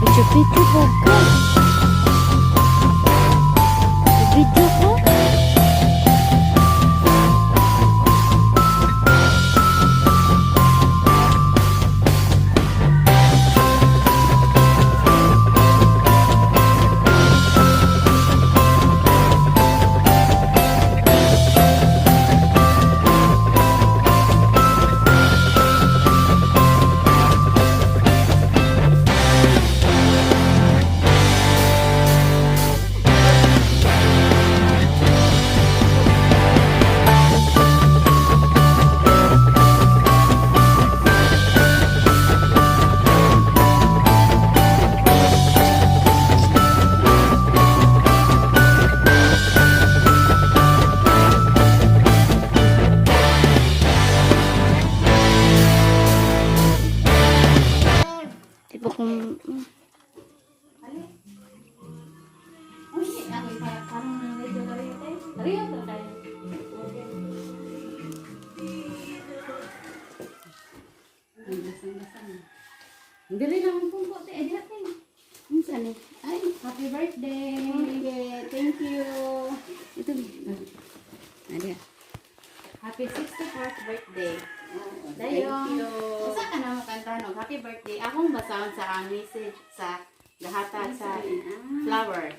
Video, video po ko. Video ko. Di ba kung. Uy, ako parang medyo Ariyo, tayo. Ang basang-basang. Dili lang ang pungko, te. Ay, te. Ang saan eh? Ay, happy birthday. Okay, thank you. Ito. Ano? Happy 64th birthday. Thank Dayon. you. Usa ka na mo kantahan og happy birthday. Akong basahon sa ang message sa gahatag sa flower.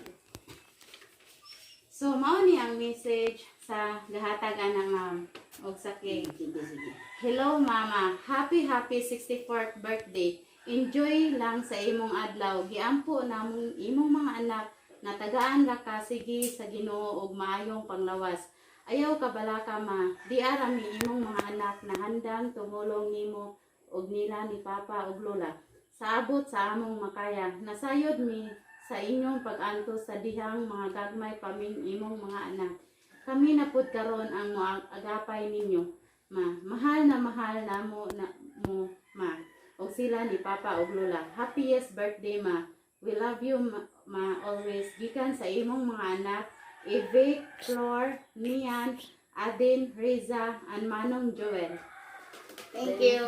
So, mao ni ang message sa gahatag ana, ma'am, og sa cake. Sige, sige. Hello, Mama, happy happy 64th birthday. Enjoy lang sa imong adlaw. Giampo namong imong mga anak na tagaan ra ka sige sa Ginoo og maayong panglawas. Ayaw kabalaka, Ma. Di ara mi imong mga anak na handang tumulong nimo og nila ni Papa ug Lola. Sa abot sa among makaya, nasayod mi sa inyong pag-antos sa dihang mga gagmay pa ming imong mga anak. Kami na pud karon ang moagapay ninyo. Ma, mahal na mahal na mo na mo, Ma. Og sila ni Papa ug Lola. Happiest birthday, Ma. We love you, Ma, Ma, always. Gikan sa imong mga anak, Evie, Flor, Nian, Adin, Riza, and Manong Joel. Thank you.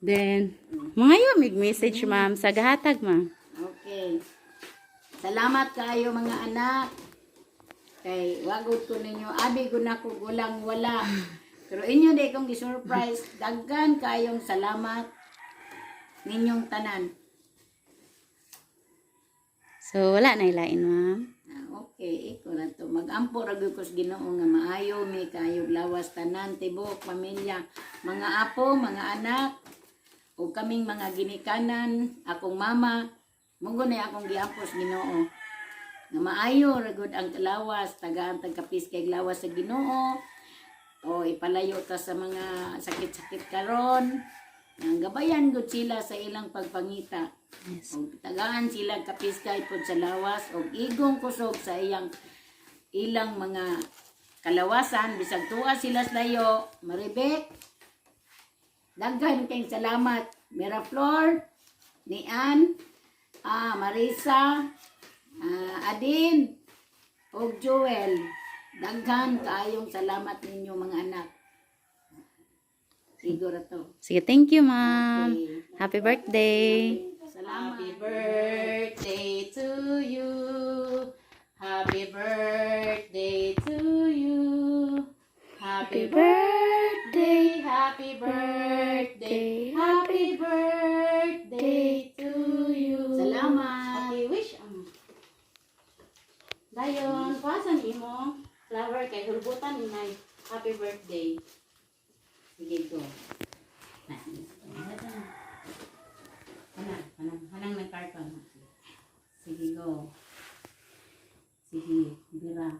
Then, mga mig message, ma'am, sa gahatag, ma'am. Okay. Salamat kayo, mga anak. Kay wagod ko ninyo, abi ko na ko gulang wala. Pero inyo di kong gi-surprise, daghan kayong salamat ninyong tanan. So, wala na ilain, ma'am. Ah, okay, iko na to. Magampo ra gyud ko sa Ginoo nga maayo mi kayo lawas tanan tibok pamilya, mga apo, mga anak, ug kaming mga ginikanan, akong mama, mao na akong giampo sa Ginoo. Nga maayo ra gud ang lawas, tagaan tag kapis kay lawas sa Ginoo. O ipalayo ta sa mga sakit-sakit karon. Ang gabayan gud sila sa ilang pagpangita. Yes. Og tagaan sila kapiskay pod sa lawas og igong kusog sa iyang ilang mga kalawasan bisag tuwa sila sa layo. Maribek, daghan kayong salamat. Miraflor, Nian, Marisa, Adin og Joel, daghan kaayong salamat ninyo, mga anak. Siguro to. Sige, thank you, ma'am. Okay. Happy birthday. Salamat. Happy birthday to you. Happy birthday to you. Happy birthday, happy birthday, happy birthday to you. Salamat. Okay, wish. Dayon, pasan imo flower kay hulbutan inay. Happy birthday. Sige, go. Na, Hanang, hanang, hanang ng karton. Sige, go. Sige, bira.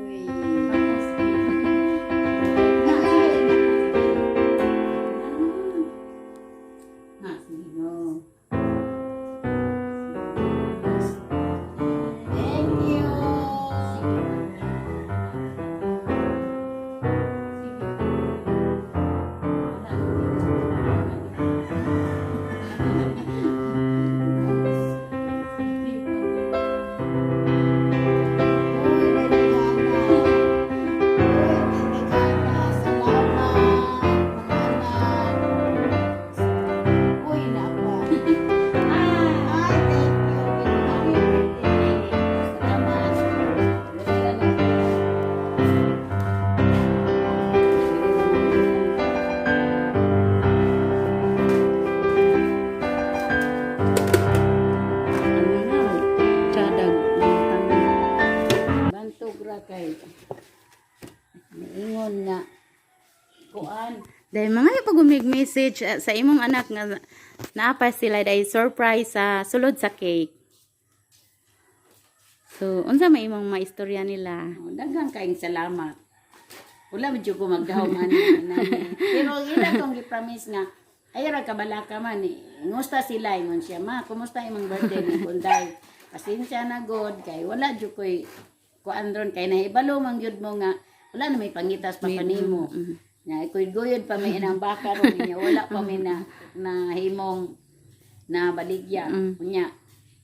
Uy. Tapos, na, sige. Na, sige, go. Thank you. Sige. Sige. Dahil mga pag message sa imong anak nga naa pa sila dahil surprise sa sulod sa cake. So, unsa may imong maistorya nila? Oh, daghang kaayong salamat. Wala man jud ko magdahom ani ani. Pero ila kong gi-promise nga ay ra kabalaka man eh. Ngusta sila, ingon siya, "Ma, kumusta imong birthday ni Kunday? Pasensya na god kay wala jud koy kuan ron kay nahibalo man gyud mo nga wala na may pangitas pa kanimo." Na koy guyod pa may inang baka ron niya, wala pa may na nahimong na baligya. Unya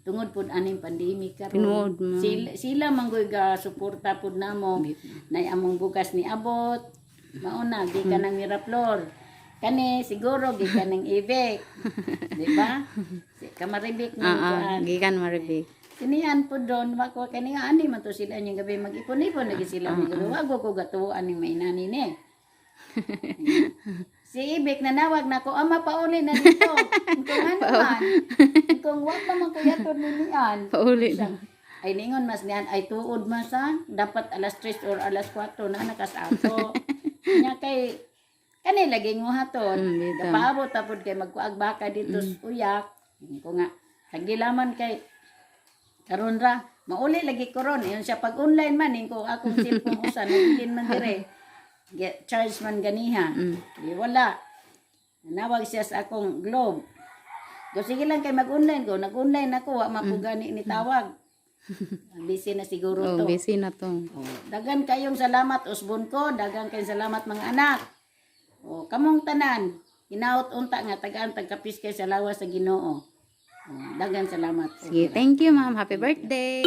tungod pud aning pandemic karon. Tinuod mo. Sila manggoy ga suporta pud namo nay among bugas ni abot mauna gikan ng Miraflor, kani siguro gikan ng Ibek, di ba? Si Kamaribik ni Ah, kuan. gikan Maribik. Sinian pud doon wako kani nga ani man to sila niyang gabi mag-ipon-ipon lagi sila ning gabi, wago ko gatuan ning mainani ni. Si Ibek nanawag na ko, "Ama, pauli na dito." Kung ano man, kung wa pa man ko yatod ninian. Pauli na. Ay ningon mas niyan, "Ay tuod mas ha, dapat alas 3 or alas 4 na nakas ato." Nya kay kani lagi nguhaton. Dito. Kapaabot tapod kay magkuag baka dito sa uyak. Ko nga tagilaman kay karon ra mauli lagi ko ron. Ingon siya, pag online man ko akong cellphone usa nabilin man dire. Get charge man ganiha. Di wala. Nanawag siya sa akong Globe. Go sige lang kay mag-online ko. Nag-online ako, wa mapugani ni tawag. Busy na siguro Oh, to. busy na to. Oh, dagan kayong salamat usbon ko, dagan kayong salamat mga anak. Oh, kamong tanan, hinaot unta nga tagaan tagkapis kay sa lawas sa Ginoo. Oh, dagan salamat. Sige, thank you, ma'am. Happy birthday.